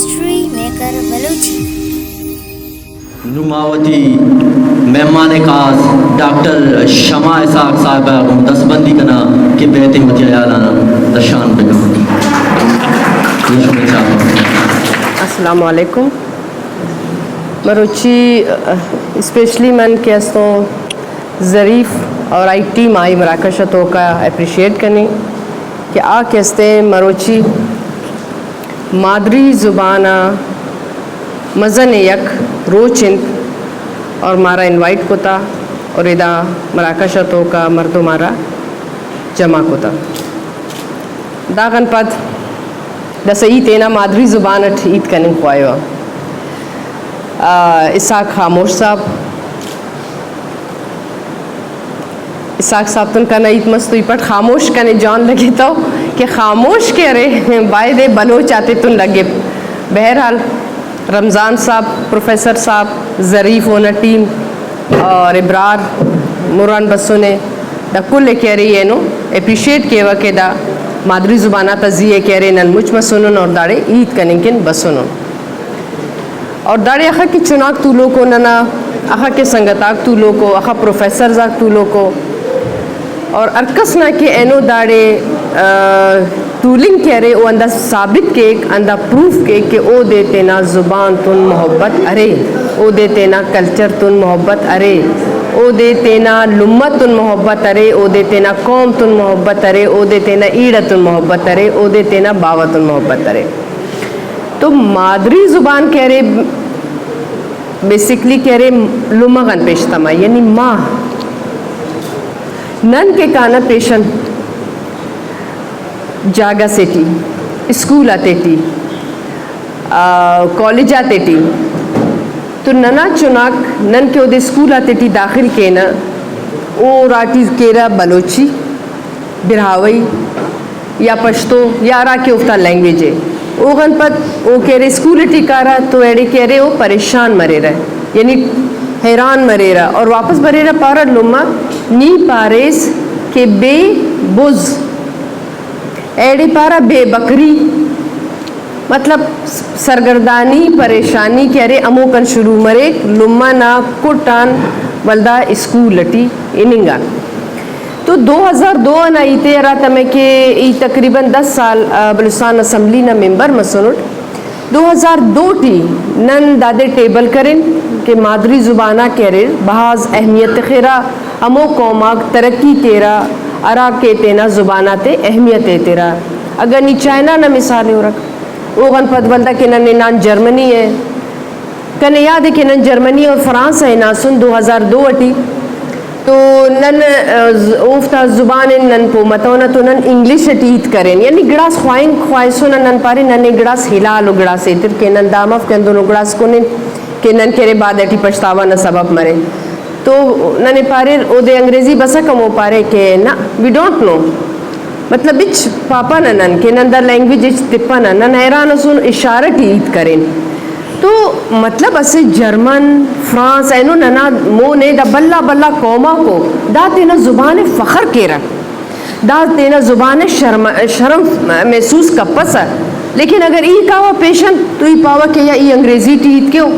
ہسٹری میکر بلوچی۔ نوں ما وتی مہمان خاص ڈاکٹر شمع اسحاق صاحب ءَ گوں دستبندی کناں کہ بیت وتی ہیالاں درشان بہ کنت۔ السلام علیکم۔ مروچی، اسپیشلی من کہ استوں ظریف اور آئی ٹیم آئی مراکش ءِ توکا اپریشیٹ کنیں کہ آ کہ استیں مروچی مادری زبان ءَ مزن یک روچ انت اور مارا انوائٹ کتا اور ادا مراکش ءِ توکا مردم مارا جمع کتا۔ داغن پد دسہ ای تینا مادری زبان اٹ ہیت کننگ خواہیو۔ آ، اسحاق خاموش صاحب، اسحاق صاحب تون کنا ہیت مس تو ای پٹ خاموش کنے جان لگے تو کہ خاموش کہ ارے بایدے بلوچ آتے تون لگے۔ بہرحال، رمضان صاحب، پروفیسر صاحب، ظریف اونا ٹیم اور ابرار مران بسونے دا کل کہ ارے اینو اپریشیٹ کیوہ کہ دا مادری زبان آتا زی ء کہ ارے نن مچ مسنن اور داڑے ہیت کننگ کن بسنن۔ اور داڑے اخہ کہ چناک تولوکو ننا، اخہ کہ سنگتاک تولوکو، اخہ پروفیسرز آک تولوکو، اور ہر کس نا کہ اینو داڑے، آ، تولنگ کہ ارے او ہندا ثابت کیک، ہندا پروف کیک کہ اودے تینا زبان تون محبت ارے، اودے تینا کلچر تون محبت ارے، اودے تینا لمہ تون محبت ارے، اودے تینا قوم تون محبت ارے، اودے تینا ایڑ تون محبت ارے، اودے تینا باوہ تون محبت ارے۔ تو مادری زبان کہ ارے، بیسکلی کہ ارے لمہ غان پیش تما، یعنی ماں۔ نن کہ کانہ پیشن جاگہ سے ٹی، اسکول آتے ٹی، آ، کالج آتے ٹی، تو ننا چناک نن کہ اودے اسکول آتے ٹی داخل کینہ، او راٹی کیرہ بلوچی، براہوئی یا پشتو یا ہرا کہ اوفتا لینگویج ء۔ اوغان پد او کہ ارے اسکول ٹی کارہ تو ایڑے کہ ارے او پریشان مریرہ، یعنی حیران مریرہ اور واپس بریرہ پارہ لمہ نی پاریس کہ بے بز، ایڑے پارہ بے بکری، مطلب سرگردانی، پریشانی کہ ارے ہموکن شروع مریک، لمہ نا کٹ آن ولدا اسکول ٹی ہننگ آ۔ تو دو ہزار دو انا ہیتے ہرا تمہ کہ ای تقریباً دس سال، آ، بلوچستان اسمبلی نا ممبر مسنٹ۔ دو ہزار دو ٹی نن دادے ٹیبل کرین کہ مادری زبان آ کہ اریر بھاز اہمیت تخرہ، ہمو قوم آک ترقی کیرہ ہرا کہ تینا زبان آتے اہمیت ایترہ۔ اگہ نی چائنا نا مثال ء ہرک، اوغان پد ولدا کہ نن ہنان جرمنی ء، کنے یاد ء کہ نن جرمنی اور فرانس ء ہناسن دو ہزار دو ٹی، تو نن، آ، ز-، اوفتا زبان ء نن پہہ متونہ تو نن انگلش ٹی ہیت کرین، یعنی گڑاس خواہنگ خواہسنہ، نن پارے ننے گڑاس ہلال و گڑاس ایتر کہ نن دا مف کہ ہندنو گڑاس کنین کہ نن کہ ارے بعد ٹی پچھتاوا نا سبب مرے۔ تو ننے پاریر، اودے انگریزی بسک ہمو پارے کہ نہ، we don't know۔ مطلب ہچ پاپہ نہ نن کہ نن دا لینگویج ہچ تپہ نہ، نن حیران اسون اشارہ ٹی ہیت کرین۔ تو مطلب اسہ جرمن، فرانس، اینو ننا مون ء دا بھلا بھلا قوم آکو دا تینا زبان ء فخر کیرہ۔ دا تینا زبان ء شرم، شرم محسوس کپسہ، لیکن اگر ای کاوہ پیشن تو ای پاوہ کہ یا ای انگریزی ٹی ہیت کیو،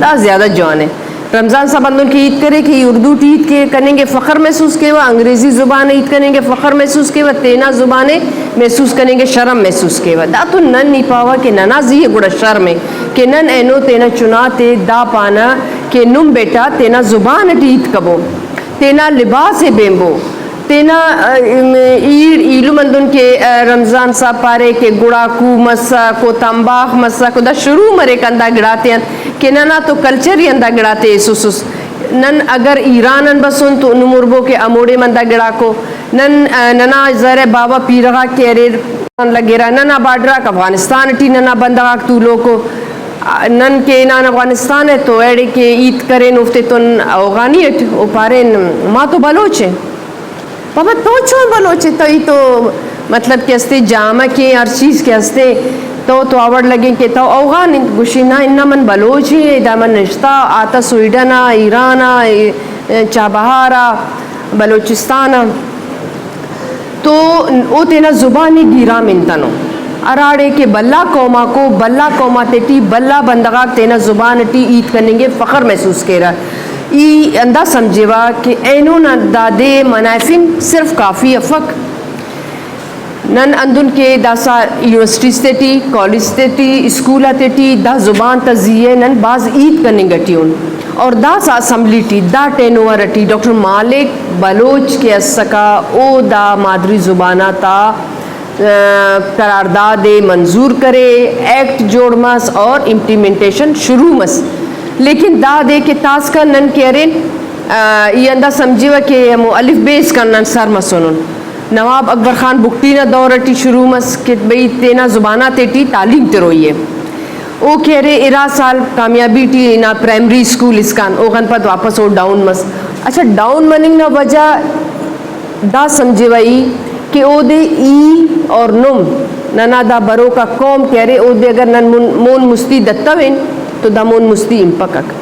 دا زیادہ جوان ء۔ رمضان صاحب ہندن کہ ہیت کرے کہ ای اردو ٹی ہیت کے کننگ ء فخر محسوس کیوہ، انگریزی زبان ء ہیت کننگ ء فخر محسوس کیوہ، تینا زبان ء محسوس کننگ ء شرم محسوس کیوہ۔ دا تو نن ای پاوہ کہ ننا زی ء گڑا شرم ء کہ نن اینو تینا چناتے دا پانہ کہ نم بیٹا تینا زبان ٹی ہیت کبو۔ تینا لباس ء بینبو، تینا، ا، ام، ایڑ ایلم ہندن کہ، ا، رمضان صاحب پارے کہ گڑاکو مسک و تمباخ مسک و دا شروع مریک ہندا گڑاتے آن کہ ننا تو کلچر ہی ہندا گڑاتے ایسوسس۔ نن اگر ایران آن بسن تو نم ہربو کہ ہموڑے ہم ہندا گڑاکو۔ نن، ا، ننا زر ء باوہ پیرغاک کہ اریر لگرہ، ننا بارڈر آک افغانستان ٹی ننا بندغ آک تولوکو۔ نن کہ ہنان افغانستان ء تو ایڑے کہ ہیت کرین اوفتے تون اوغانی اٹ، او پارین ما تو بلوچ ایں۔ بابا تو چون بلوچ ئے؟ تئی تو مطلب کہ استے جامہ کہ ہر چیز کہ استے تو تو اوڑ لگیں کہ تو اوغان انت۔ گوشی نا، انا من بلوچ ایں، ادا من نشتہ آتا سویڈن آ، ایران آ، اے، چابہار آ، بلوچستان آ۔ تو او تینا زبان ء گیرام انتنو۔ ہراڑے کہ بھلا قوماکو، بھلا قوماتے ٹی بھلا بندغاک تینا زبان ٹی ہیت کننگ ء فخر محسوس کیرہ۔ ای اندا سمجھیوہ کہ اینو نا دادے منائفنگ صرف کافی افک۔ نن اندن کہ داسا یونیورسٹیز تے ٹی، کالج تے ٹی، اسکول آتے ٹی دا زبان تا زی ء نن بھاز ہیت کننگ ٹی ان، اور داسا اسمبلی ٹی دا ٹینوور ٹی ڈاکٹر مالک بلوچ کہ اسکا، او دا مادری زبان آتا، آ، قرارداد ء منظور کرے، ایکٹ جوڑ مس اور امپلیمنٹیشن شروع مس۔ لیکن دادے کہ تاسکا نن کہ ارین، آ، ای اندا سمجھیوہ کہ ہمو الف بے اسکان نن سر مسونن۔ نواب اکبر خان بگٹی نا دور ٹی شروع مس کہ بھئی تینا زبان آتے ٹی تعلیم تروئی ء۔ او کہ ارے ارا سال کامیابی ٹی ہنا پرائمری اسکول اسکان، اوغان پد واپس او ڈاؤن مس۔ اچھا، ڈاؤن مننگ نا وجہ دا سمجھیوہ ای کہ اودے ای اور نم ننا دا بروکا قوم کہ ارے اودے اگر نن مون، مون مستی دتوین تو دا مون مستی ہنپکک۔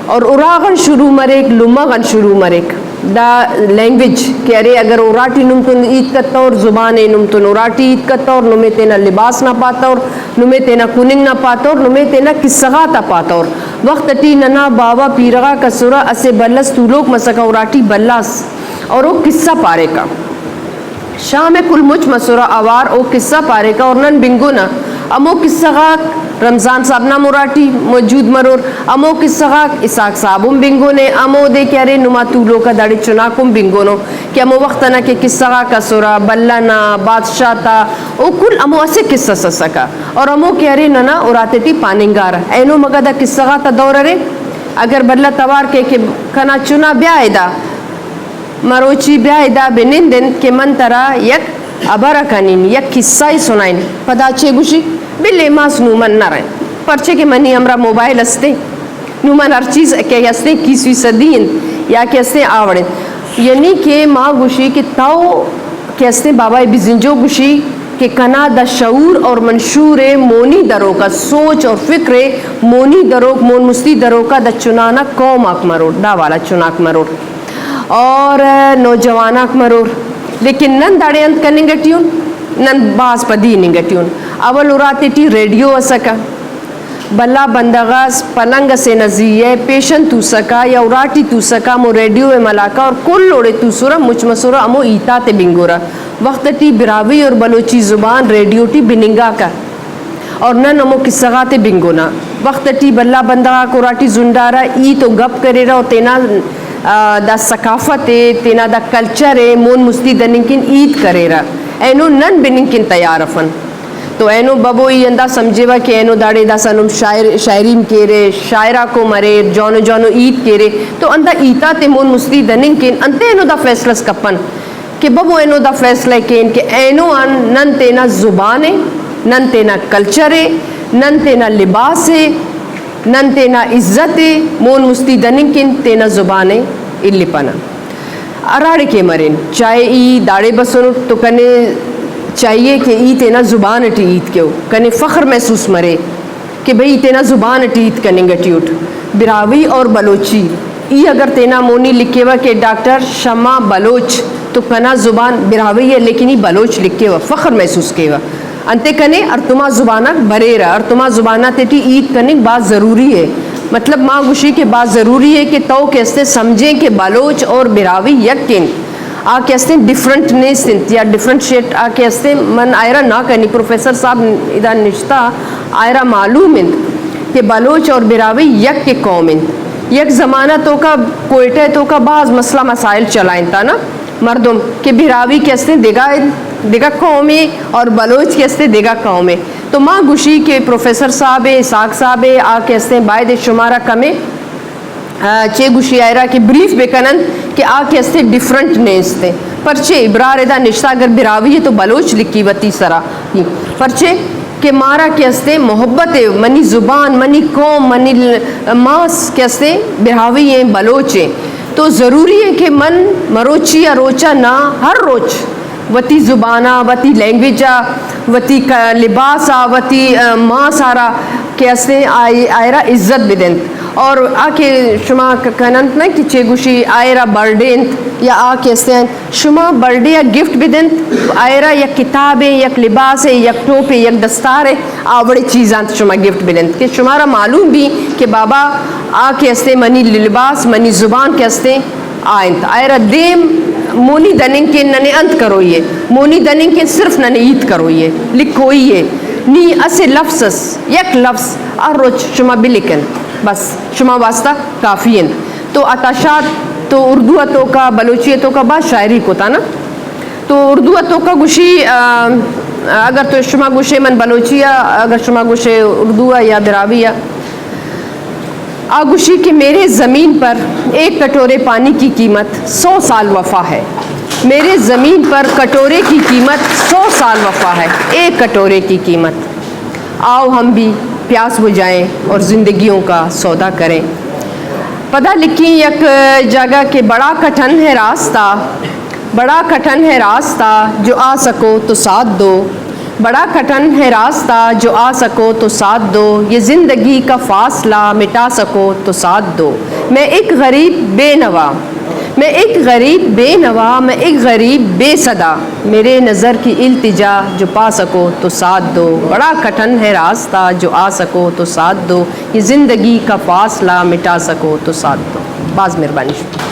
اور اراغان شروع مریک، لمہ غان شروع مریک۔ دا لینگویج کہ ارے اگر اراٹی نم تون ہیت کتور، زبان ء نم تون اراٹی ہیت کتور، نمے تینا لباس نا پاتور، نمے تینا کننگ نا پاتور، نمے تینا قصہ غاتا پاتور۔ وخت ٹی ننا باوہ پیرغاک اسرہ، اسہ بھلس تولوک مسکہ اراٹی بھلاس اور او قصہ پاریکہ۔ شام ء کل مچ مسرہ اوار او قصہ پاریکہ اور نن بنگن آ ہمو قصہ غاک رمضان صاحب نا ہم اراٹی موجود مرور، ہمو قصہ غاک اسحاق صاحب ہم بنگن ء، ہمودے کہ ارے نما تولوک آ داڑے چناک ہم بنگنو کہ ہمو وخت انا کہ قصہ غاک اسرہ، بلہ نا، بادشاہ تا، او کل ہمو اسہ قصہ اس اسکہ اور ہمو کہ ارے ننا اراتے ٹی پاننگارہ۔ اینو مگہ دا قصہ غاتا دور ارے، اگر بلہ توار کے کہ کنا چنا بیا ادا، مروچی بیا ادا بنند انت کہ من ترا یک ہبر ء کنین، یک قصہ ء سنائین۔ پدا چے گوشی؟ بلے ماس نوں من نہ رئیں، پرچے کہ منی ہمراہ موبائل استیں، نوں من ہر چیز کہ استیں کیس ویس ء دین یا کہ استیں آوڑیں۔ یعنی کہ ما گوشی کہ تو کہ استیں بابا بزنجو گوشی کہ کنا دا شعور اور منشور ء مونی دروک ء سوچ اور فکر ء مونی دروک، مون مستی دروک ء دا چنانا قوم آک مرور، دا والا چناک مرور۔ اور نوجواناک مرور، لیکن نن داڑے انت کننگ ٹی ان، نن بھاز پدی ہننگ ٹی ان۔ اول اراتے ٹی ریڈیو اسکہ، بھلا بندغ اس پلنگ اسے نا زی ء پیشن توسکہ یا اراٹی توسکہ، ہمو ریڈیو ء ملاکہ اور کل اوڑے توسرہ، مچ مسرہ، ہمو ہیتاتے بنگورہ۔ وخت ٹی براہوئی اور بلوچی زبان ریڈیو ٹی بننگاکہ۔ اور نن ہمو قصہ غاتے بنگونا۔ وخت ٹی بھلا بندغ آک اراٹی زنڈارہ ہیت و گپ کریرہ و تینا، آ، دا ثقافت ء، تینا دا کلچر ء مون مستی دننگ کن ہیت کریرہ۔ اینو نن بننگ کن تیار افن۔ تو اینو ببو ای اندا سمجھیوہ کہ اینو داڑے داسا نم شاعر، شاعری کیرے، شاعر آکو مریر، جانو جانو ہیت کیرے۔ تو اندا ہیتاتے مون مستی دننگ کن انتے اینو دا فیصلہ اس کپن؟ کہ ببو اینو دا فیصلہ ء کین کہ اینو آن نن تینا زبان ء، نن تینا کلچر ء، نن تینا لباس ء، نن تینا عزت ء مون مستی دننگ کن تینا زبان ء الپنہ۔ ہراڑے کہ مرین، چاہے ای داڑے بسنٹ تو کنے چاہیے کہ ای تینا زبان ٹی ہیت کیو، کنے فخر محسوس مرے۔ کہ بھئی تینا زبان ٹی ہیت کننگ ٹی اٹ۔ براہوئی اور بلوچی، ای اگر تینا مونی لکھیوہ کہ ڈاکٹر شمع بلوچ، تو کنا زبان براہوئی ء لیکن ای بلوچ لکھیوہ، فخر محسوس کیوہ۔ انتے کنے ہڑتوما زباناک بریرہ، ہڑتوما زباناتے ٹی ہیت کننگ بھاز ضروری ء۔ مطلب ما گوشی کہ بھاز ضروری ء کہ تو کہ استے سمجھیں کہ بلوچ اور براہوئی یک انت۔ آ کہ استیں ڈفرنٹ نیست انت یا ڈفرنشیٹ آ کہ استیں، من آئرا نا کنی، پروفیسر صاحب ادا نشتہ، آئرا معلوم انت کہ بلوچ اور براہوئی یک کہ قوم انت۔ یک زمانہ توکا کوئٹہ توکا باز مسئلہ مسائل چلائنتا نا مردم کہ براہوئی کہ استیں دگہ، دگہ قومے اور بلوچ کہ استیں دگہ قومے۔ تو ما گوشی کہ پروفیسر صاحب، اسحاق صاحب آ کہ استیں باید شمارا کمے آ، چے گوشی آئرا کہ بریف بکنن کہ آ کہ استے ڈفرنٹ نیست۔ پرچے ابرار ادا نشتہ اگر براہوئی ہے تو بلوچ لکھی وتی سرا۔ پرچے کہ مارا کہ استے محبت ہے، منی زبان، منی قوم، منی ل-، ماس کہ استے براہوئی ہیں، بلوچ ہیں۔ تو ضروری ہے کہ من مروچی یا روچا نا ہر روچ وتی زبانا، وتی لینگویجا، وتی ک-، لباسا، وتی، آ، ماسارا کہ استے آئی-، آئرا عزت بدنت۔ اور آ کہ شما ک-، کننت نا کہ چے گوشی آئرا برتھ ڈے انت یا آ کہ استیں، شما برتھ ڈے ءَ گفٹ بدنت، آئرا یک کتابے، یک لباسے، یک ٹوپے، یک دستارے، آ وڑیں چیزاں شما گفٹ بدنت کہ شمارا معلوم بی کہ بابا آ کہ استیں منی لباس، منی زبان کہ استیں آ انت۔ آئرا دیم مونی دننکیں ننے انت کروئی ءَ، مونی دننکیں صرف ننے ہیت کروئی ءَ، لکھوئی ءَ، نی اسے لفظ اس، یک لفظ ہر روچ شما بلکن، بس شما واسطہ کافی انت۔ تو عطا شاد تو اردو ءِ توکا، بلوچی ءِ توکا باز شاعری کتا نا۔ تو اردو ءِ توکا گوشی، آ، اگر تو شما گوشے من بلوچی ءَ، اگر شما گوشے اردو ءَ یا براہوئی ءَ، آ گوشی کہ میرے زمین پر ایک کٹورے پانی کی قیمت سو سال وفا ہے۔ میرے زمین پر کٹورے کی قیمت سو سال وفا ہے، ایک کٹورے کی قیمت۔ آؤ ہم بھی پیاس بجھائیں اور زندگیوں کا سودا کریں۔ پدا لکھی یک جاگہ کہ بڑا کٹھن ہے راستہ، بڑا کٹھن ہے راستہ، جو آ سکو تو ساتھ دو۔ بڑا کٹھن ہے راستہ، جو آ سکو تو ساتھ دو، یہ زندگی کا فاصلہ مٹا سکو تو ساتھ دو۔ میں ایک غریب بے نوا، میں ایک غریب بے نوا، میں ایک غریب بے صدا، میرے نذر کی التجا، جو پا سکو تو ساتھ دو۔ بڑا کٹھن ہے راستہ، جو آ سکو تو ساتھ دو، یہ زندگی کا فاصلہ مٹا سکو تو ساتھ دو۔ باز مہربانی شما۔